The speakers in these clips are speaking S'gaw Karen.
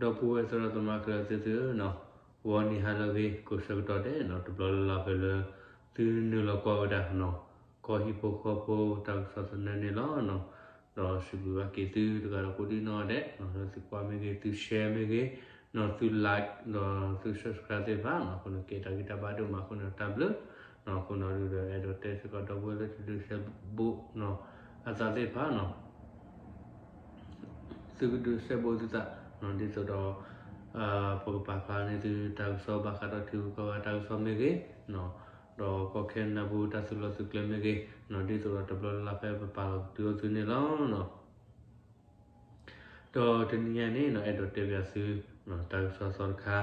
ဒီပုၢ်ဝဲၢ်သရၣ်သမါခဲလၢာ်သ့ၣ်သုဧၢ, ဂီၤနံၤဟါလၢအဂ့ၤ ကိးဆၢကတီၢ်ဒဲး တဘျီလၢ်လၢ်ဖဲလၢ သုနုာ်လီၤကွၢ်ဝဲဒၣ် ကီၢ်ဟံၣ်ဖိဃီဖိတၢ်ကစီၣ်သနၢၣ်န့ၣ်လီၤ. ဒီးစံးဘျုးဘၣ်က့ၤသုတဂၤဒီးကိးဒံနီၢ်ဒဲး လၢသုကွၢ်မ့ၢ်ဂ့ၤ သု share မ့ၢ်ဂ့ၤ သု like ဒီးသု subscribe သ့ၣ်တဖၣ် အဃိန့ၣ် ကဲတၢ်ဂံၢ်တၢ်ဘါဒိၣ်မးအဃိန့ၣ် တၢ်ဘျုး. အဃိန့ၣ်ဒုးဒီး အဲၣ်ဒိးတဲစ့ၢ်ကီးဒီပုၢ်ဝဲၢ်လၢတဒုးဆဲးဘိး အသးသ့ၣ်တဖၣ် သုကဒုးဆဲးဘိးသုသး ဒ်သိးဒီး ပကပာ်ဖျါန့ၢ်သုတၢ်ကစီၣ်ဘၣ်ဃးဒီးထံဂုၤကီၢ်ဂၤတၢ်ကစီၣ်မ့ၢ်ဂ့ၤ, ဒီးကီၢ်ခဲနဒၣ်ပူၤတၢ်သုးလီၢ်သုးကျဲမ့ၢ်ဂ့ၤ, ဒ်သိးဒီးတဘျီလၢ်လၢ်ဖဲပပာ်လီၤကတုၤအိၣ်သုန့ၣ်လီၤ. ဒီးတနံၤညါန့ၣ် အဲၣ်ဒိးတဲပၠးသု တၢ်ကစီၣ်သီတခါ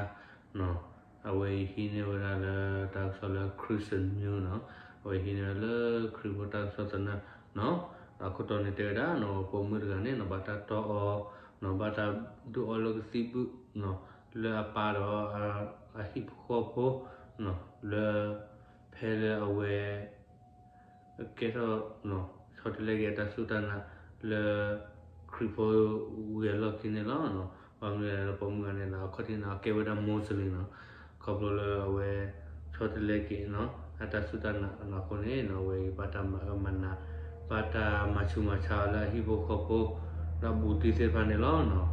အဝဲအံၤဟံးန့ၢ်ဝဲဒၣ်လၢတၢ်ကစီၣ်လၢ Christian News နီၤ, အဝဲဟံးန့ၢ်ဝဲလၢခရံာ်ဖိတၢ်ကစီၣ်သနၢၣ်နီၤ, အခိၣ်တီန့ၣ်တဲဝဲဒၣ်နီၤ ပိာ်မုၣ်တဂၤန့ၣ်နီၤ ဘၣ်တၢ်တီၢ်အီၤနီၤ ဘၣ်တၢ်ဒုးအီလၢကသံၣ်ဘုၣ်နီၤ လၢအပၢ်ဒီး အဟံၣ်ဖိဃီဖိနီၤ လၢ ဖဲလၢအဝဲ ကဲထီၣ် ဆီတလဲက့ၤအတၢ်စူၢ်တၢ်နာ်လၢ ခရံာ်ဖိဝံၤအလီၢ်ခံန့ၣ်လီၤ. ဘၣ်မနုၤလဲၣ် ပိာ်မုၣ်တဂၤန့ၣ်ဒီး အခီၣ်ထံးန့ၣ် အကဲဝဲဒၣ် Muslim နီၤ, ခီဖျိလၢအဝဲ ဆီတလဲက့ၤနီၤ အတၢ်စူၢ်တၢ်နာ်အဃိန့ၣ်နီၤ အဝဲအံၤဘၣ်တၢ်မၤအၢမၤနး ဘၣ်တၢ်မၤဆူးမၤဆါအီၤလၢအဟံၣ်ဖိဃီဖိ ဒီးဘူးတံၢ်သ့ၣ်တဖၣ်န့ၣ်လီၤ.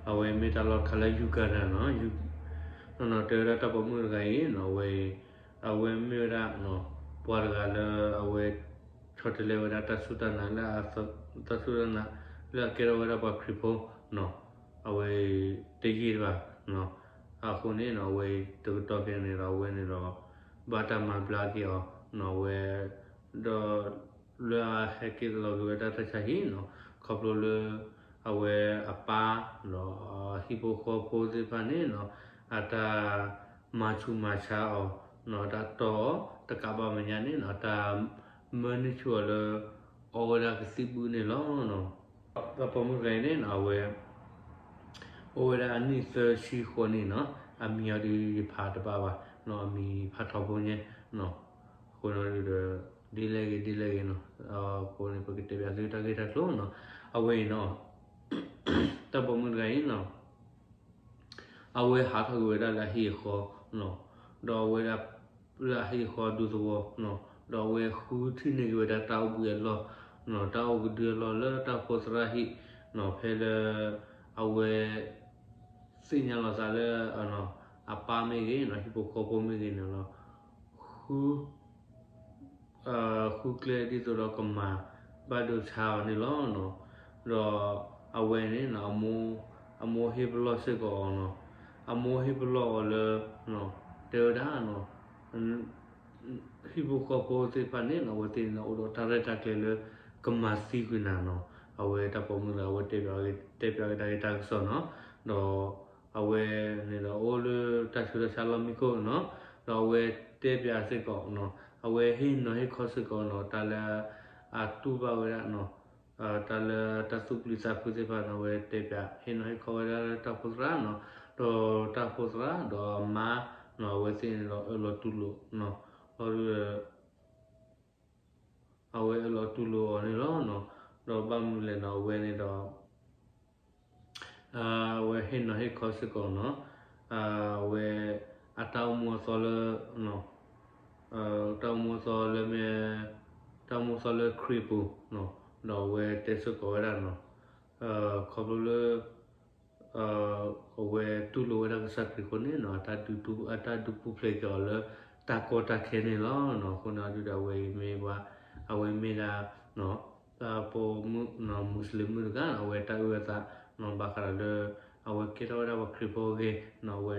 အဝဲမ့ၢ်တၢ်လီၢ်တခါလၢ Uganda နီၤ, နီၤ တဲဝဲဒၣ်တၢ်ပိာ်မုၣ်တဂၤအံၤနီၤ အဝဲ အဝဲမ့ၢ်ဝဲဒၣ် ပှၤတဂၤလၢအဝဲ ဆီတလဲဝဲဒၣ်တၢ်စူၢ်တၢ်နာ်လၢအ တၢ်စူၢ်တၢ်နာ်လၢအကဲထီၣ်ဝဲဒၣ်ပှၤခရံာ်ဖိနီၤ, အဝဲတယံာ်တဘၣ် အဃိန့ၣ်နီၤ အဝဲတကတီၢ်ဖဲန့ၣ်ဒီး အဝဲန့ၣ်ဒီး ဘၣ်တၢ်မၤဘျါက့ၤအီၤနီၤ အဝဲ ဒီး လၢအဟဲက့ၤလီၤက့ၤဝဲဒၣ်တၢ်ဆါဟံၣ်နီၤ ခီဖျိလၢ အဝဲအပၢ်ဒီး ဟံၣ်ဖိဃီဖိသ့ၣ်တဖၣ်န့ၣ်နီၤ အတၢ်မၤဆူးမၤဆါအီၤနီၤ တၢ်တီၢ်အီၤတကးဘၣ်မဲာ်ညါန့ၣ်နီၤ တၢ်မၢန့ၢ်ဆူၣ်အီၤလၢ အီဝဲဒၣ်ကသံၣ်ဘုၣ်န့ၣ်လီၤ. ဒီးပိာ်မုၣ်တဂၤအံၤန့ၣ်နီၤ အဝဲ အိၣ်ဝဲဒၣ်အနံၣ်သၢဆံဃိးနံၣ်နီၤ, အမံၤအီၤဒုးယဖးတဘၣ်ဘၣ်နီၤ, အမံၤဖးထီဘိညါနီၤ, အဃိန့ၣ်ဒီး ဒ်လဲၣ်ဂ့ၤဒ်လဲၣ်ဂ့ၤနီၤ, အဃိန့ၣ် ပကတဲပၠးသုတၢ်ဂ့ၢ်တၢ်ကျိၤနီၤ, အဝဲအံၤနီၤ တၢ်ပိာ်မုၣ်တဂၤအံၤနီၤ အဝဲဟးထီၣ်က့ၤဝဲဒၣ်လၢအဟံၣ်အဃီနီၤ, ဒီးအဝဲဒၣ် လၢအဟံၣ်အဃီဒူသဝီနီၤ, ဒီးအဝဲဃုထံၣ်န့ၢ်က့ၤဝဲဒၣ်တၢ်အိၣ်ဘှံးအလီၢ်နီၤ, တၢ်အိၣ်ကဒုအလီၢ်လၢတၢ်အိၣ်ဖှိၣ်သရၣ်ဟံၣ်နီၤ, ဖဲလၢ အဝဲ သ့ၣ်ညါလီၤသးလၢ အပၢ်မ့ၢ်ဂ့ၤနီၤ, ဟံၣ်ဖိဃီဖိမ့ၢ်ဂ့ၤန့ၣ်လီၤ, ဃု ဃုကျဲဒ်သိးဒီးကမၤဘၣ်ဒိဆါအီၤန့ၣ်လီၤ. ဒီးအဝဲန့ၣ်နီၤ အမိၢ်ဟ့ၣ်ပလီၢ်စ့ၢ်ကီးအီၤနီၤ, အမိၢ်ဟ့ၣ်ပလီၢ်အီၤလၢ တဲဝဲဒၣ်နီၤ ဟံၣ်ဖိဃီဖိသ့ၣ်တဖၣ်န့ၣ်နီၤ အဝဲသ့ၣ်န့ၣ် အိၣ်ဒီးတၢ်ရဲၣ်တၢ်ကျဲၤလၢ ကမၤသံကွံာ်နၤနီၤ, အဝဲတၢ်ပိာ်မုၣ်လၢအဝဲတဲပၠးက့ၤတၢ်ဂ့ၢ်တၢ်ကစီၣ်နီၤ, ဒီး အဝဲန့ၣ်ဒီးအိၣ်လၢတၢ်ဆူးတၢ်ဆါလီၢ်မံခိၣ်နီၤ, ဒီးအဝဲတဲပၠးစ့ၢ်ကီးနီၤ, အဝဲဟ့ၣ်နီၤဟ့ၣ်ခီစ့ၢ်ကီးနီၤ တၢ်လၢ အတူၢ်ဘၣ်ဝဲဒၣ်နီၤ, တၢ်လၢတၢ်သူၣ်ပျံၤသးဖုးသ့ၣ်တဖၣ်န့ၣ် အဝဲတဲပၠးဟ့ၣ်နီၤဟ့ၣ်ခီဝဲဒၣ်လၢတၢ်အိၣ်ဖှိၣ်သရၣ်နီၤ, ဒီးတၢ်အိၣ်ဖှိၣ်သရၣ်ဒီးအမါနီၤ အဝဲသ့ၣ်န့ၣ်ဒီးအၢၣ်လီၤတူၢ်လိာ်နီၤ, ဒီး အဝဲအၢၣ်လီၤတူၢ်လိာ်အီၤန့ၣ်လီၤ. ဒီးဘၣ်မနုၤလဲၣ်နီၤ အဝဲန့ၣ်ဒီး အဝဲဟ့ၣ်နီၤဟ့ၣ်ခီစ့ၢ်ကီးနီၤ, အဝဲ အတၢ်အိၣ်မူအသီလၢ တၢ်အိၣ်မူအသီလၢမ့ၢ် တၢ်အိၣ်မူအသီလၢခရံာ်ပူၤနီၤ, ဒီးအဝဲတဲစ့ၢ်ကီးဝဲဒၣ်နီၤ, ခီဖျိလၢ အဝဲတူၢ်လိာ်ဝဲဒၣ်ကစၢ်ခရံာ်အဃိန့ၣ်နီၤ, အတၢ်ဒုးပူၤဖျဲးက့ၤအီၤလၢ တၢ်ကီတၢ်ခဲန့ၣ်လီၤ. အဃိန့ၣ်ဒုးဒီးအဝဲမ့ၢ်ပှၤ အဝဲမ့ၢ်ဒၣ် တၢ်ပိာ်မုၣ် မူးစလ့ၣ်မုၣ်တဂၤ အဝဲတၢ်အုၣ်အသး ဘၣ်ဃးဒီးလၢ အဝဲကဲထီၣ်ဝဲဒၣ်ပှၤခရံာ်ဖိအဂ့ၢ်နီၤ, အဝဲ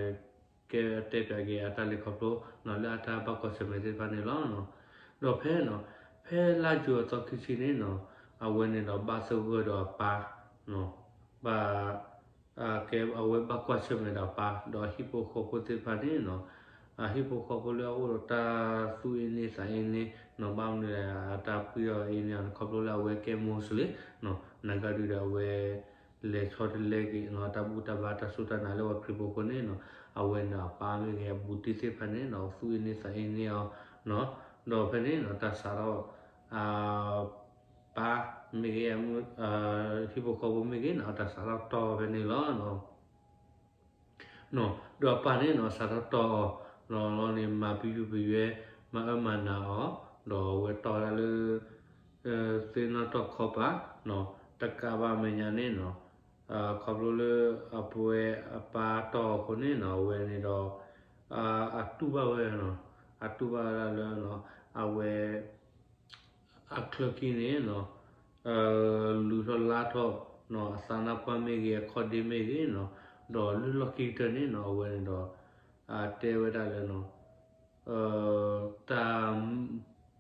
ကဲတဲပၠးက့ၤအတၢ်လဲၤခီဖျိနီၤ လၢအတၢ်ဘၣ်ကွၢ်ဆၢၣ်မဲာ်သ့ၣ်တဖၣ်န့ၣ်လီၤ. ဒီးဖဲနီၤ ဖဲလါယူၤအသီခံဆံန့ၣ်နီၤ, အဝဲန့ၣ်ဒီးဘၣ်သဂၢၢ်ဒီးအပၢ် ဘၣ် ကဲအဝဲဘၣ်ကွၢ်ဆၢၣ်မဲာ်ဒီးအပၢ် ဒီးအဟံၣ်ဖိဃီဖိသ့ၣ်တဖၣ်န့ၣ်နီၤ, အဟံၣ်ဖိဃီဖိလၢအအိၣ်ဒီးတၢ်သူၣ်အ့န့သးအ့န့နီၤ, ဘၣ်မနုၤလဲၣ် အတၢ်ပှံၢ်အီၤအ့န့အီၤန့ၣ် ခီဖျိလၢအဝဲကဲမူးစလ့ၣ်နီၤ, နကဒုးဒီးအဝဲ လဲၤဆီတလဲက့ၤနီၤ တၢ်ဘူၣ်တၢ်ဘါတၢ်စူၢ်တၢ်နာ်လၢပှၤခရံာ်ဖိအဃိန့ၣ်နီၤ, အဝဲန့ၣ်ဒီးအပၢ်မ့ၢ်ဂ့ၤ အဘူးတံၢ်သ့ၣ်တဖၣ်န့ၣ်နီၤ သူၣ်အ့န့သးအ့န့အီၤနီၤ, ဒီးဖဲန့ၣ်နီၤ တၢ်စးထီၣ် အပၢ် မ့ၢ်ဂ့ၤ ဟံၣ်ဖိဃီဖိမ့ၢ်ဂ့ၤန့ၣ် အတၢ်စးထီၣ်တီၢ်ဖဲန့ၣ်လီၤ. ဒီးအပၢ်န့ၣ်နီၤ စးထီၣ်တီၢ်အီၤ လီၤလီၤန့ၣ် မၤပယုၢ်ပယဲ မၤအၢမၤနးအီၤ ဒီးအဝဲတီၢ်ဝဲဒၣ်လၢ သ့ၣ်နီၣ်ထီၣ်ခီပၤ တကးဘၣ်မဲာ်ညါန့ၣ်နီၤ ခီဖျိလၢအပဝဲအပၢ်တီၢ်အီၤအဃိန့ၣ်နီၤ အဝဲန့ၣ်ဒီး အတူၢ်ဘၣ်ဝဲနီၤ အတူၢ်ဘၣ်ဝဲဒၣ်လၢ အဝဲ အချၢခံန့ၣ်နီၤ လုၢ်ထီၣ်လါထီၣ် အသးနါပှၢ်မ့ၢ်ဂ့ၤ အခီၣ်ဒ့မ့ၢ်ဂ့ၤနီၤ ဒီးလၢလီၢ်ခံကတၢၢ်န့ၣ်နီၤ အဝဲန့ၣ်ဒီး တဲဝဲဒၣ်လၢ တၢ်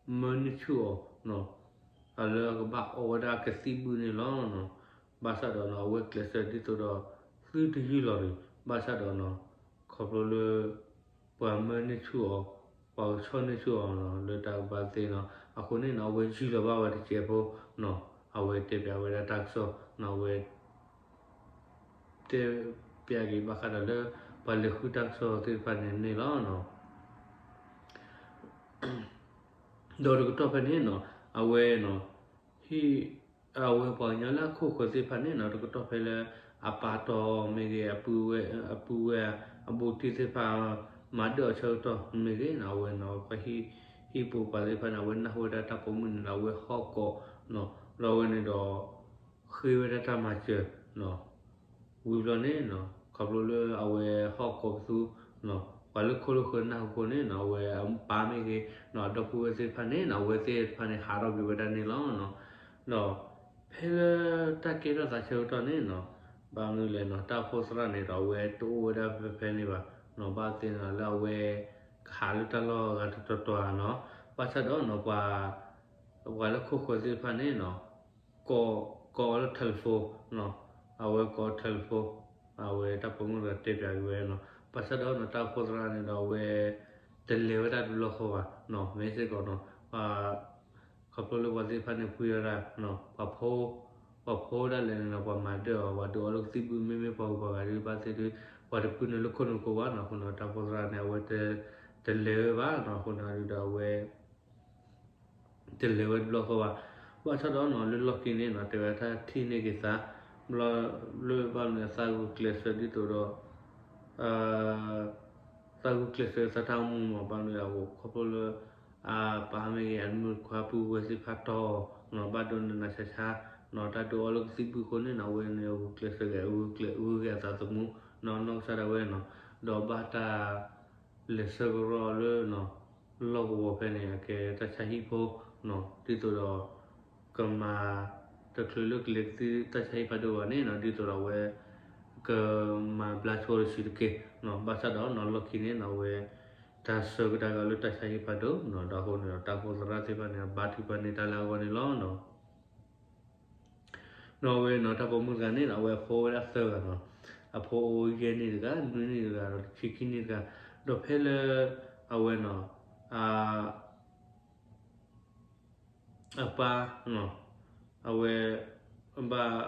မၢန့ၢ်ဆူၣ်အီၤ လၢအကဘၣ်အီဝဲဒၣ်ကသံၣ်ဘုၣ်န့ၣ်လီၤ. ဘၣ်ဆၣ်ဒီးနီၤ အဝဲကျဲးစၢးဒ်သိးဒီး သုတယုၢ်လီၤတဂ့ၤ ဘၣ်ဆၣ်ဒီးနီၤ ခီဖျိလၢ ပှၤမၢန့ၢ်ဆူၣ်အီၤ ပှၤကဆီၣ်န့ၢ်ဆူၣ်အီၤနီၤ လၢတၢ်ကဘၣ်သ့နီၤ အဃိန့ၣ်နီၤ အဝဲယုၢ်လီၤဘၣ်ဝဲတစဲးဖိနီၤ အဝဲတဲပျးဝဲဒၣ်တၢ်ကစီၣ်နီၤ အဝဲ တဲပျးက့ၤဘၣ်ဃးဒီးလၢ ပှၤလဲၤဃုတၢ်ကစီၣ်သ့ၣ်တဖၣ်န့ၣ်န့ၣ်လီၤ. ဒီးတကတီၢ်ဖဲန့ၣ်နီၤ အဝဲနီၤ ဟံၣ် အဝဲပှၤကညီလၢအခိၣ်ဃၢၤသ့ၣ်တဖၣ်န့ၣ်နီၤ တကတီၢ်ဖဲလၢ အပၢ်တီၢ်မ့ၢ်ဂ့ၤ အပုၢ်ဝဲၢ် အပုၢ်ဝဲၢ် အဘူးတံၢ်သ့ၣ်တဖၣ် မၤဒၢၣ်အီၤဆၢကတီၢ်မ့ၢ်ဂ့ၤနီၤ အဝဲနီၤ ပှၤဟံၣ်ဖိပှၤသ့ၣ်တဖၣ်န့ၣ် အဝဲနၢ်ဟူဝဲဒၣ်တၢ်ပိာ်မုၣ်န့ၣ်ဒီး အဝဲဟီၣ်ကိးနီၤ ဒီးအဝဲန့ၣ်ဒီး ဃ့ဝဲဒၣ်တၢ်မၤစၢၤနီၤ ဝံၤဘျီန့ၣ်နီၤ ခီဖျိလၢအဝဲဟီၣ်ကိးပသူနီၤ ပှၤလၢခိၣ်လၢဃၢၤနၢ်ဟူအဃိန့ၣ်နီၤ အဝဲအပၢ်မ့ၢ်ဂ့ၤနီၤ အဒီပုၢ်ဝဲၢ်သ့ၣ်တဖၣ်န့ၣ်နီၤ အဝဲသ့ၣ်တဖၣ်န့ၣ် ဟးထီၣ်ကွံာ်ဝဲဒၣ်န့ၣ်လီၤ. ဒီးဖဲလၢတၢ်ကဲထီၣ်သးဆၢကတီၢ်န့ၣ်နီၤ ဘၣ်မနုၤလဲၣ်နီၤ တၢ်အိၣ်ဖှိၣ်သရၣ်န့ၣ်ဒီး အဝဲတအိၣ်ဝဲဒၣ်ဖဲဖဲန့ၣ်ဘၣ်နီၤ ဘၣ်သ့ၣ်နီၤလၢအဝဲ ကဟးလၢတၢ်လီၢ်အဂၤတတီၤတီၤဧါနီၤ ဘၣ်ဆၣ်ဒီးနီၤ ပှၤ ပှၤလၢခိၣ်ဃၢၤသ့ၣ်တဖၣ်န့ၣ်နီၤ ကိး ကိးအီၤလၢ telephone နီၤ အဝဲကိး telephone အဝဲတၢ်ပိာ်မုၣ်တဂၤတဲပျးက့ၤဝဲနီၤ ဘၣ်ဆၣ်ဒီးနီၤ တၢ်အိၣ်ဖှိၣ်သရၣ်န့ၣ်ဒီးအဝဲ တလဲၤဝဲဒၣ်တဘျီဃီဘၣ်နီၤ မ့ၢ်စ့ၢ်ကီးနီၤ ခီဖျိလၢပှၤသ့ၣ်တဖၣ်န့ၣ် ပှံၤဝဲဒၣ် ပှၤဖိ ပှၤဖိဒၣ်လဲာ်န့ၣ်ဒီး ပှၤမၤဒၢၣ်အီၤ ပှၤဒုးအီလၢကသံၣ်ဘုၣ် မ့မ့ၢ်ပှၤဂုၤပှၤဂၤဒုးဘၣ်သ့ၣ်ဒုး ပှၤတပုၢ်န့ၣ်လၢခိၣ်နူာ်ကိးဘၣ်နီၤ အဃိန့ၣ် တၢ်အိၣ်ဖှိၣ်သရၣ်န့ၣ် အဝဲ တလဲၤဝဲဘၣ်နီၤ အဃိန့ၣ်ဒုးဒီးအဝဲ တလဲၤဝဲတဘျီဃီဘၣ်. ဘၣ်ဆၣ်ဒီးနီၤ လၢလီၢ်ခံန့ၣ်နီၤ တဲဝဲတၢ်ထံၣ်န့ၢ်က့ၤသး ဘျီ လၢဘၣ်မနုၤသးဂုာ်ကျဲးစၢးဒ်သိးဒီး သးဂုာ်ကျဲးစၢးသးတၢ်အိၣ်မူမး ဘၣ်မနုၤအဃိ ခီဖျိလၢ အပၢ်မ့ၢ်ဂ့ၤ အမုၢ်ခွါပုၢ်ဝဲၢ်သ့ၣ်တဖၣ်တီၢ်အီၤနီၤ ဘၣ်ဒိနးနးဆါဆါနီၤ တၢ်ဒုးအီလၢကသံၣ်ဘုၣ်အဃိန့ၣ်နီၤ အဝဲန့ၣ်ဂုာ်ကျဲးစၢးဂဲၤ ဂုာ်ဂဲၤအသးသမူနီၤ နီၢ်ကစၢ်ဒၣ်ဝဲနီၤ ဒီးဘၣ်တၢ် လဲၤဆှၢကရီလၢ လီၢ်ကဝီၤဖဲန့ၣ် အကဲတၢ်ဆါဟံၣ်ဖိနီၤ ဒ်သိးဒီး ကမၤ တချုးလၢကလဲၤကသံၣ်တၢ်ဆါဟံၣ်ဖးဒိၣ်ဘၣ်န့ၣ်နီၤ ဒ်သိးဒီးအဝဲ ကမၤဘျါဆိတစုတက့ၢ်နီၤ ဘၣ်ဆၣ်ဒီးနီၤ လီၢ်ခံန့ၣ်နီၤ အဝဲ တၢ်ဆှၢကဒါက့ၤအီၤလၢတၢ်ဆါဟံၣ်ဖးဒိၣ်နီၤ ဒီးအဃိန့ၣ်ဒီး တၢ်အိၣ်ဖှိၣ်သရၣ်သ့ၣ်တဖၣ်န့ၣ် ဘါထုကဖၣ်န့ၢ်တၢ်လၢအဂီၢ်န့ၣ်လီၤနီၤ. ဒီးအဝဲနီၤ တၢ်ပိာ်မုၣ်တဂၤန့ၣ်နီၤ အဝဲအဖိဝဲဒၣ်သၢဂၤနီၤ, အဖိအိၣ်ယဲၢ်နံၣ်တဂၤ, နွံနံၣ်တဂၤ, ဒီးတဆံခံနံၣ်တဂၤ, ဒီးဖဲလၢ အဝဲနီၤ အ အပၢ်နီၤ အဝဲ ဘၣ်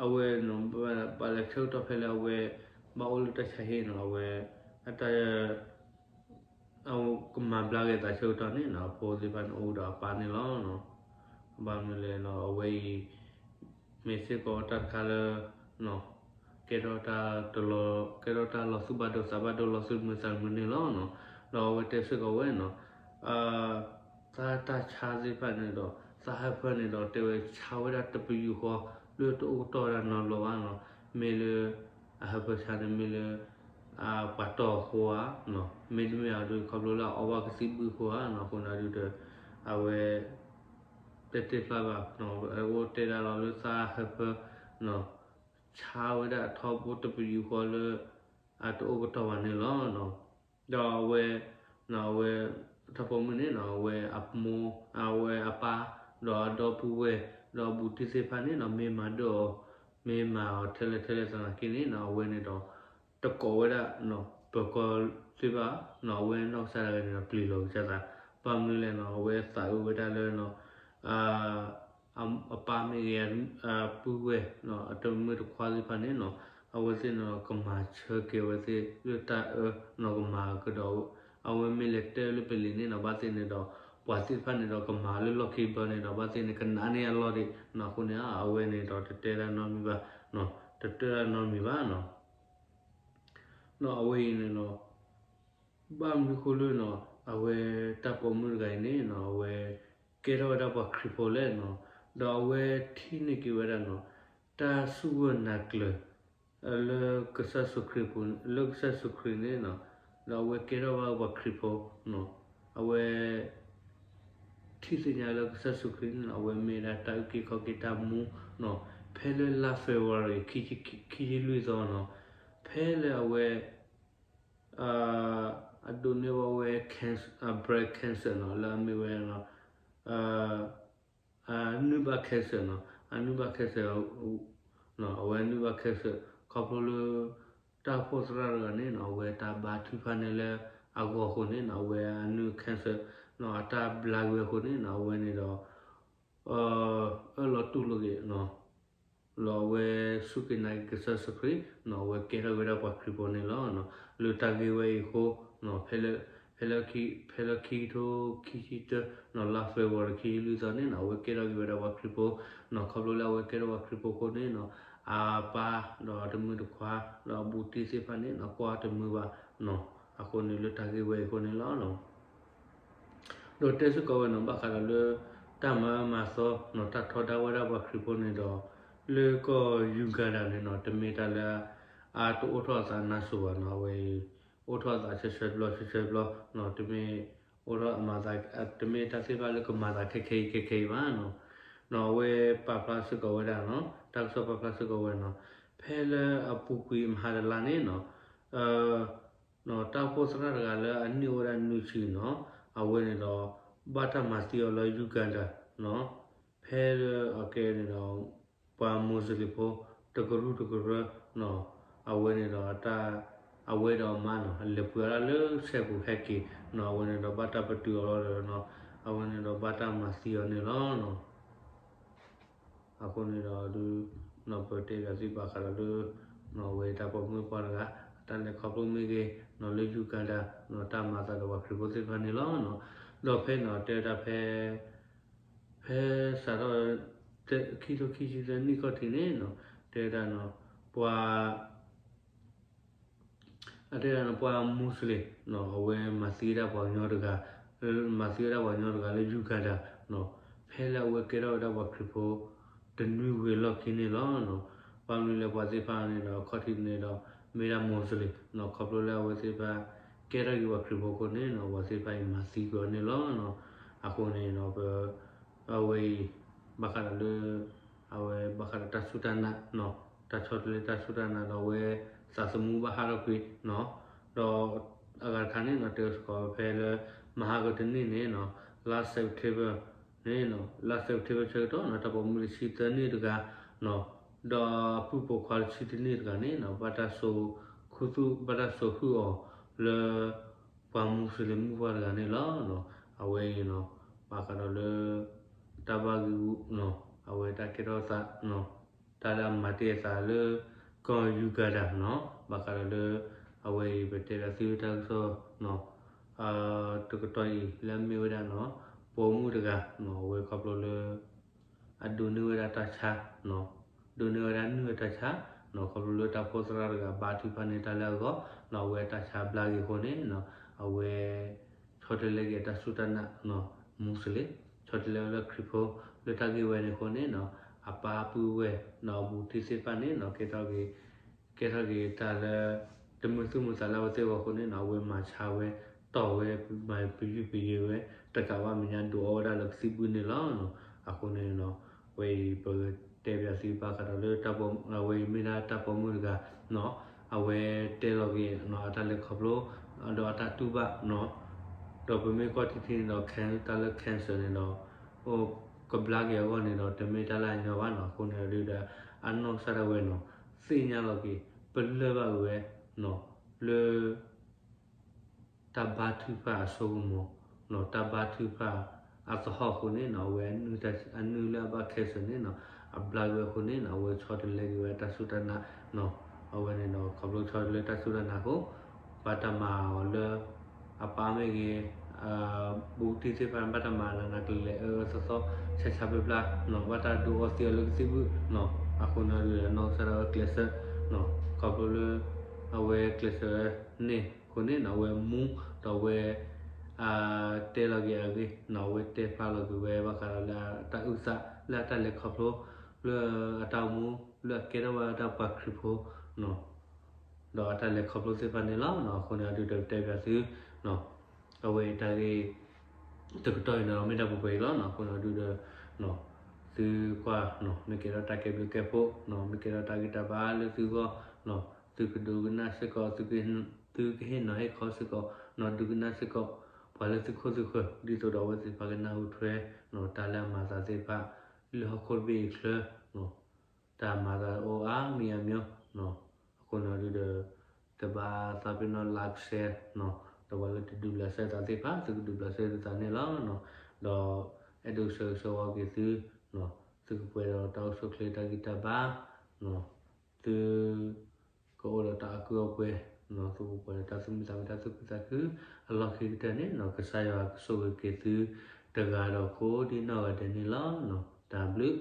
အဝဲနီၤ ဘၣ်လဲၤဆၢကတီၢ်ဖဲလၢအဝဲ ဘၣ်အိၣ်လၢတၢ်ဆါဟံၣ်နီၤ အဝဲ အတၢ် အကမၤဘျါက့ၤအသးဆၢကတီၢ်န့ၣ်နီၤ အဖိသ့ၣ်တဖၣ်န့ၣ် အိၣ်ဒီးအပၢ်န့ၣ်လီၤ. ဘၣ်မနုၤလဲၣ်နီၤ အဝဲအံၤ မ့ၢ်စ့ၢ်ကီးတၢ်တခါလၢ ကဲထီၣ်တၢ်တလီၤ ကဲထီၣ်တၢ်လီၤသူၣ်ဘၣ်ဒိသးဘၣ်ဒိ လီၤသူၣ်မုာ်သးမုာ်န့ၣ်လီၤ. ဒီးအဝဲတဲစ့ၢ်ကီးဝဲနီၤ သးတၢ်ဆါသ့ၣ်တဖၣ်န့ၣ်ဒီး သးဟၢဖၢန့ၣ်ဒီး တဲဝဲဆါဝဲဒၣ်တပယူာ်ဃီ လၢတအိၣ်ကတီၢ်ဝဲဒၣ်နီတဘျီဘၣ်နီၤ. မ့ၢ်လၢ အဟၢဖၢဆါန့ၣ်မ့ၢ်လၢ ပှၤတီၢ်အဃိဧါ, မ့တမ့ၢ်အဒုးခီဖျိလၢအအီဘၣ်ကသံၣ်ဘုၣ်အဃိဧါနီၤ. အဃိန့ၣ်ဒုးဒီး အဝဲ တဲတ့ၢ်ဖျါဘၣ် အိၣ်တဲဒၣ်လီၤလၢသးဟၢဖၢ ဆါဝဲဒၣ်ထီဘိတပယူာ်ဃီလၢ အတအိၣ်ကတီၢ်ဘၣ်န့ၣ်လီၤ. ဒီးအဝဲ အဝဲ တၢ်ပိာ်မုၣ်န့ၣ်နီၤ အဝဲအမိၢ် အဝဲအပၢ် ဒီးအဒီပုၢ်ဝဲၢ် ဒီးအဘူးတံၢ်သ့ၣ်တဖၣ်န့ၣ်နီၤ မ့ၢ်မၤဒၢၣ်အီၤ မ့ၢ်မၤအီၤထဲလဲၣ်ထဲလဲၣ်သနာ်က့န့ၣ်နီၤ အဝဲန့ၣ်ဒီး တကိးဝဲဒၣ် ပၢၤကီၢ်သ့ၣ်ဘၣ်နီၤ အဝဲနီၢ်ကစၢ်ဒၣ်ဝဲန့ၣ်ဒီး ပျံၤလီၤကစၢ်သး ဘၣ်မနုၤလဲၣ်နီၤ အဝဲသးအုးဝဲဒၣ်လၢ အပၢ်မ့ၢ်ဂ့ၤ အပုၢ်ဝဲၢ် အတမုၣ်တခွါသ့ၣ်တဖၣ်န့ၣ်နီၤ အဝဲသ့ၣ်န့ၣ်ဒီး ကမၤဆၢက့ၤဝဲသ့ၣ်လၢတၢ်အၢနီၤ ကမၤကဒီး အဝဲမ့ၢ်လဲၤတဲလၢပလံၤန့ၣ်နီၤ ဘၣ်သ့ၣ်န့ၣ်ဒီး ပှၤသ့ၣ်တဖၣ်န့ၣ်ဒီးကမၤလၢလီၢ်ခံဘျီန့ၣ်ဒီး ဘၣ်သ့ၣ်န့ၣ်ကနးန့ၢ်အလီၢ်ဒံးနီၤ. အဃိန့ၣ် အဝဲန့ၣ်ဒီးတတဲတၢ်နီတမံၤဘၣ်နီၤ, တတဲတၢ်နီတမံၤဘၣ်နီၤ. နီၤ အဝဲအံၤန့ၣ်နီၤ ဘၣ်မနုၤဃိလၢနီၤ အဝဲတၢ်ပိာ်မုၣ်တဂၤအံၤန့ၣ်နီၤ အဝဲကဲထီၣ်ဝဲဒၣ်ပှၤခရံာ်ဖိလဲၣ်နီၤ, ဒီးအဝဲထံၣ်န့ၢ်က့ၤဝဲဒၣ်နီၤ တၢ်စူၢ်ဂၢၢ်နာ်ကျၢၤ လၢကစၢ်ယ့ၣ်ၡူးခရံာ်ပူၤ လၢကစၢ်ယ့ၣ်ၡူးခရံာ်န့ၣ်နီၤ, ဒီးအဝဲကဲထီၣ်ဘၣ်ပှၤခရံာ်ဖိနီၤ, အဝဲ ထံၣ်သ့ၣ်ညါလၢကစၢ်ယ့ၣ်ၡူးခရံာ်န့ၣ်နီၤ အဝဲမ့ၢ်ဒၣ်တၢ်အုၣ်က့ၤခီၣ်က့ၤတၢ်မူနီၤ, ဖဲလၢလါ February ခံဆံလွံၢ်သီနီၤ, ဖဲလၢအဝဲ အဒိးန့ၢ်ဘၣ်ဝဲ breast cancer နီၤ, လၢအမ့ၢ်ဝဲ အနုၢ်ဘၣ် cancer နီၤ, အနုၢ်ဘၣ် cancer အဝဲနုၢ်ဘၣ် cancer ခီဖျိလၢ တၢ်အိၣ်ဖှိၣ်သရၣ်တဂၤန့ၣ်နီၤ အဝဲတၢ်ဘါထုကဖၣ်န့ၢ်လၢအဂီၢ်အဃိန့ၣ်နီၤ အဝဲအနုၢ် cancer နီၤ အတၢ်ဘျါက့ၤဝဲအဃိန့ၣ်နီၤ အဝဲန့ၣ်ဒီး အၢၣ်လီၤတူၢ်လိာ်က့ၤနီၤ လီၤအဝဲစူၢ်က့ၤနာ်က့ၤကစၢ်ယ့ၣ်ၡူးခရံာ်နီၤ အဝဲကဲထီၣ်က့ၤဝဲဒၣ်ပှၤခရံာ်ဖိန့ၣ်လီၤ. လၢတၢ်ဂ့ၢ်ဝဲအံၤအဃိ ဖဲလၢ ဖဲလၢခံကထိခံဆံတၢနီၤ လါ February ခံဆံလွံၢ်သီန့ၣ်နီၤ အဝဲကဲထီၣ်က့ၤဝဲဒၣ်ပှၤခရံာ်ဖိနီၤ. ခီဖျိလၢအဝဲကဲထီၣ်ပှၤခရံာ်ဖိအဃိန့ၣ်နီၤ အပၢ်ဒီးတမုၢ်တခွါ ဒီးအဘူးတံၢ်သ့ၣ်တဖၣ်န့ၣ်နီၤ ကွၢ်တမုာ်ဘၣ်နီၤ. အဃိန့ၣ်လၢတၢ်ဂ့ၢ်ဝဲအံၤအဃိန့ၣ်လီၤ. ဒီးတဲစ့ၢ်ကီးဝဲနီၤ ဘၣ်ဃးဒီးလၢ တၢ်မၤအၢမၤသီနီၤ တၢ်ထီဒါဝဲဒၣ်ပှၤခရံာ်ဖိန့ၣ်ဒီး လၢကီၢ် Uganda န့ၣ်နီၤ တမ့ၢ်တၢ်လၢ အတအိၣ်ထီၣ်အသးနါစိၤဘၣ်နီၤ အဝဲအံၤ အိၣ်ထီၣ်အသးဆၢဆၢဘျီဆၢဆၢဘျီနီၤ တမ့ၢ် အိၣ်ထီၣ်အမၤသး တမ့ၢ်တၢ်သ့ၣ်တဖၣ်လၢကမၤသးခဲခဲအံၤခဲခဲအံၤဘၣ်နီၤ. နီၤအဝဲပာ်ဖျါစ့ၢ်ကီးဝဲဒၣ်နီၤ တၢ်ကစီၣ်ပာ်ဖျါစ့ၢ်ကီးဝဲနီၤ ဖဲလၢအပူၤကွံာ်မဟါတလါန့ၣ်နီၤ နီၤ တၢ်အိၣ်ဖှိၣ်သရၣ်တဂၤလၢအနံၣ်အိၣ်ဝဲဒၣ်နွံဆံနီၤ အဝဲန့ၣ်ဒီး ဘၣ်တၢ်မၤသံအီၤလၢ Uganda နီၤ ဖဲလၢအကဲန့ၣ်ဒီး ပှၤ Muslim ဖိ တကရူၢ်တကရၢနီၤ အဝဲန့ၣ်ဒီး အဝဲဒီးအမါနီၤ လဲၤပှ့ၤအီၣ်တၢ်လၢဆဲပူၤဟဲက့ၤနီၤ အဝဲန့ၣ်ဒီးဘၣ်တၢ်ပတုာ်အီၤလီၤဒီးနီၤ အဝဲန့ၣ်ဒီးဘၣ်တၢ်မၤသံအီၤန့ၣ်လီၤ. အဃိန့ၣ်ဒီးဒုး နီၤ ပတဲဘၣ်သုဘၣ်ဃးဒီးလၢ နီၤ အဝဲတၢ်ပိာ်မုၣ်ပှၢ်တဂၤ အတၢ်လဲၤခီဖျိမ့ၢ်ဂ့ၤနီၤ လၢ Uganda နီၤ တၢ်မၤသးဒီးပှၤခရံာ်ဖိသ့ၣ်တဖၣ်န့ၣ်လီၤ. ဒီးဖဲနီၤ တဲဝဲဒၣ်ဖဲ ဖဲစးထီၣ် ခံကထိခံဆံသၢနံၣ်ခီၣ်ထံးန့ၣ်နီၤ တဲဝဲဒၣ်နီၤ ပှၤ အတဲဒၣ်နီၤ ပှၤ Muslim နီၤ အဝဲမၤသံဝဲဒၣ်ပှၤကညီတဂၤ မၤသံဝဲဒၣ်ပှၤကညီတဂၤလၢ Uganda နီၤ ဖဲလၢအဝဲကဲထီၣ်ဝဲဒၣ်ပှၤခရံာ်ဖိ တနွံဝံၤအလီၢ်ခံန့ၣ်လီၤ. ဘၣ်မနုၤလဲၣ် ပှၤသ့ၣ်တဖၣ်န့ၣ်ဒီး အခီၣ်ထံးန့ၣ်ဒီး မ့ၢ်ဒၣ် Muslim နီၤ ခီဖျိလၢအဝဲသ့ၣ်တဖၣ် ကဲထီၣ်က့ၤပှၤခရံာ်ဖိအဃိန့ၣ်နီၤ ပှၤသ့ၣ်တဖၣ်အံၤမၤသံကွံာ်အီၤန့ၣ်လီၤ. အဃိန့ၣ်နီၤ ပ အဝဲအံၤ ဘၣ်ဃးဒီးလၢ အဝဲဘၣ်ဃးဒီးတၢ်စူၢ်တၢ်နာ်နီၤ တၢ်ဆီတလဲတၢ်စူၢ်တၢ်နာ်ဒီးအဝဲ သးသမူဘၣ်ဟးထီၣ်ကွံာ်နီၤ ဒီးအဂၤတခါန့ၣ်နီၤ တဲစ့ၢ်ကီးဖဲလၢ မဟါကတနံၣ်န့ၣ်နီၤ လါ September န့ၣ်နီၤ လါ September ဆၢကတီၢ်နီၤ တၢ်ပိာ်မုၣ်တဆံသၢနံၣ်တဂၤနီၤ ဒီးအပုၢ်ပိာ်ခွါတဆံတနံၣ်တဂၤန့ၣ်နီၤ ဘၣ်တၢ်စိာ်ခူသူၣ် ဘၣ်တၢ်စိာ်ဟုၣ်အီၤလၢ ပှၤမူစလ့ၣ်မုၣ်ပှၢ်တဂၤန့ၣ်လီၤ. အဝဲအံၤနီၤ ဘၣ်ဃးဒီးလၢ တၢ်ဘၣ်ဂံာ်ဂူာ်နီၤ အဝဲတၢ်ကဲထီၣ်သးနီၤ တၢ်လၢအမၤတ့ၢ်အသးလၢ ကီၢ်ယူကၤတၢ်နီၤ ဘၣ်ဃးဒီးလၢ အဝဲအံၤပတဲလၢသုတၢ်ကစီၣ်နီၤ တကတီၢ်အံၤလၢအမ့ၢ်ဝဲဒၣ်နီၤ ပိာ်မုၣ်တဂၤနီၤ အဝဲခီဖျိလၢ အဒိးန့ၢ်ဝဲဒၣ်တၢ်ဆါ ဒိးန့ၢ်ဝဲဒၣ်နုၢ်အတၢ်ဆါနီၤ ခီဖျိလၢတၢ်အိၣ်ဖှိၣ်သရၣ်တဂၤဘါထုကဖၣ်န့ၢ်တၢ်လၢအဂီၢ်နီၤ အဝဲတၢ်ဆါဘျါက့ၤအဃိန့ၣ်နီၤ အဝဲ ဆီတလဲက့ၤတၢ်စူၢ်တၢ်နာ်နီၤ မူစလ့ၣ် ဆီတလဲဝဲလၢခရံာ်ဖိ လၢတၢ်ဂ့ၢ်ဝဲန့ၣ်အဃိန့ၣ်နီၤ အပၢ်ပုၢ်ဝဲၢ်နီၤ အဘူးတံၢ်သ့ၣ်တဖၣ်န့ၣ်နီၤ ကဲထီၣ်က့ၤ ကဲထီၣ်က့ၤတၢ်လၢ တမုာ်သူၣ်မုာ်သးလၢအဝဲသ့ၣ်အဂီၢ်အဃိန့ၣ်နီၤ အဝဲမၤဆါဝဲ တီၢ်ဝဲ မၤပယုၢ်ပယဲၤဝဲ တကးဘၣ်မဲာ်ညါဒိးအီၣ်ဝဲဒၣ်လၢကသံၣ်ဘုၣ်န့ၣ်လီၤ. အဃိန့ၣ်နီၤ အဝဲအံၤပတဲဘၣ်သုဘၣ်ဃးဒီးလၢ အဝဲအံၤမ့ၢ်ဒၣ်တၢ်ပိာ်မုၣ်တဂၤနီၤ အဝဲတဲလီၤက့ၤနီၤ အတၢ်လဲၤခီဖျိ ဒီးအတၢ်တူၢ်ဘၣ်နီၤ ဒီးပမ့ၢ်ကွၢ်ထံထံန့ၣ်ဒီး တၢ်လၢ cancer န့ၣ်ဒီး ကဘျါက့ၤအဂီၢ်န့ၣ်ဒီး တမ့ၢ်တၢ်လၢအညီဘၣ်နီၤ အဃိန့ၣ်ဒီး အနီၢ်ကစၢ်ဒၣ်ဝဲနီၤ သ့ၣ်ညါလီၤက့ၤ ပလၢၢ်ဘၣ်ဝဲနီၤ လၢ တၢ်ဘါထုကဖၣ်အစိကမီၤနီၤ တၢ်ဘါထုကဖၣ်အသဟီၣ်အဃိန့ၣ်နီၤ အဝဲအနုၢ်လၢအဘၣ် cancer န့ၣ်နီၤ အဘျါက့ၤဝဲအဃိန့ၣ်နီၤ အဝဲဆီတလဲက့ၤဝဲတၢ်စူၢ်တၢ်နာ်နီၤ အဝဲန့ၣ်ဒီး ခီဖျိဆီတလဲတၢ်စူၢ်တၢ်နာ်အဃိ ဘၣ်တၢ်မၤအီၤလၢ အပၢ်မ့ၢ်ဂ့ၤ ဘူးတံၢ်သ့ၣ်တဖၣ်န့ၣ် ဘၣ်တၢ်မၤနးနးကလဲာ်အၢအၢသီသီ ဆါဆါပျၢ်ပျၢ်နီၤ, ဘၣ်တၢ်ဒုးအီသံအီလၢကသံၣ်ဘုၣ်နီၤ, အဃိန့ၣ်ဒုးဒီး နီၢ်ကစၢ်ဒၣ်ဝဲကျဲးစၢးနီၤ, ခီဖျိလၢ အဝဲကျဲးစၢးဝဲန့ၣ်အဃိန့ၣ်နီၤ, အဝဲမူဒီးအဝဲ တဲလီၤက့ၤအဂ့ၢ်နီၤ, အဝဲတဲဖျါလီၤက့ၤဝဲဘၣ်ဃးဒီးလၢတၢ်အုၣ်သး လၢအတၢ်လဲၤခီဖျိ လၢအတၢ်အိၣ်မူ လၢအကဲထီၣ်ဝဲဒၣ်ပှၤခရံာ်ဖိနီၤ, ဒီးအတၢ်လဲၤခီဖျိသ့ၣ်တဖၣ်န့ၣ်လီၤ. အဃိန့ၣ်ဒုးဒီးတဲဘၣ်သု အဝဲအတၢ်ဂ့ၢ် တကတီၢ်အံၤန့ၣ်ဒီး မ့ၢ်တၢ်ပှဲၤပှဲၤအံၤလီၤနီၤ. အဃိန့ၣ်ဒုးဒီး သုကွၢ်နီၤ, မ့ၢ်ကဲထီၣ်တၢ်ကဲဘျုးကဲဖှိၣ်နီၤ, မ့ၢ်ကဲထီၣ်တၢ်ဂံၢ်တၢ်ဘါလၢသုဂီၢ်နီၤ, သုကဒိကနၣ်စ့ၢ်ကီး, သုကဟ့ၣ်နီၤဟ့ၣ်ခီစ့ၢ်ကီးနီၤ, ဒိကနၣ်စ့ၢ်ကီး ပှၤလၢသုခိၣ်သုဃၢၤ ဒ်သိးဒီးအဝဲသ့ၣ်တဖၣ်ကနၢ်ဟူထွဲနီၤ, တၢ်လၢအမၤသးသ့ၣ်တဖၣ် လၢဟီၣ်ခိၣ်တဘ့ၣ်အံၤအချၢနီၤ တၢ်မၤသးအိၣ်အါမံၤအါမံၤနီၤ. အဃိန့ၣ်ဒုးဒီး တဘၣ်သးပ့ၤနီၣ် like share နီၤ, ဒီးပှၤလၢတဒုးဘျးစဲသးသ့ၣ်တဖၣ် သုကဒုးဘျးစဲသးန့ၣ်လီၤ. ဒီးအဲၣ်ဒိးဆၢဂ့ၤဆၢဝါက့ၤသုနီၤ, သုကပှဲၤဒီးတၢ်အိၣ်ဆူၣ်အိၣ်ချ့ တၢ်ဂံၢ်တၢ်ဘါနီၤ, သု ကအိၣ်ဒီးတၢ်အီၣ်ကုၢ်အီၣ်ပှဲၤနီၤ, သုကပှဲၤဒီးတၢ်သူၣ်မံသးမံ တၢ်သူၣ်ခုသးခု, အလီၢ်ခံကတၢၢ်န့ၣ်နီၤ, ကစၢ်ယွၤကဆိၣ်ဂ့ၤက့ၤသု တဂၤဒီးကိးဒ်နီၢ်ဂၤဒဲးန့ၣ်လီၤ. တၢ်ဘျုး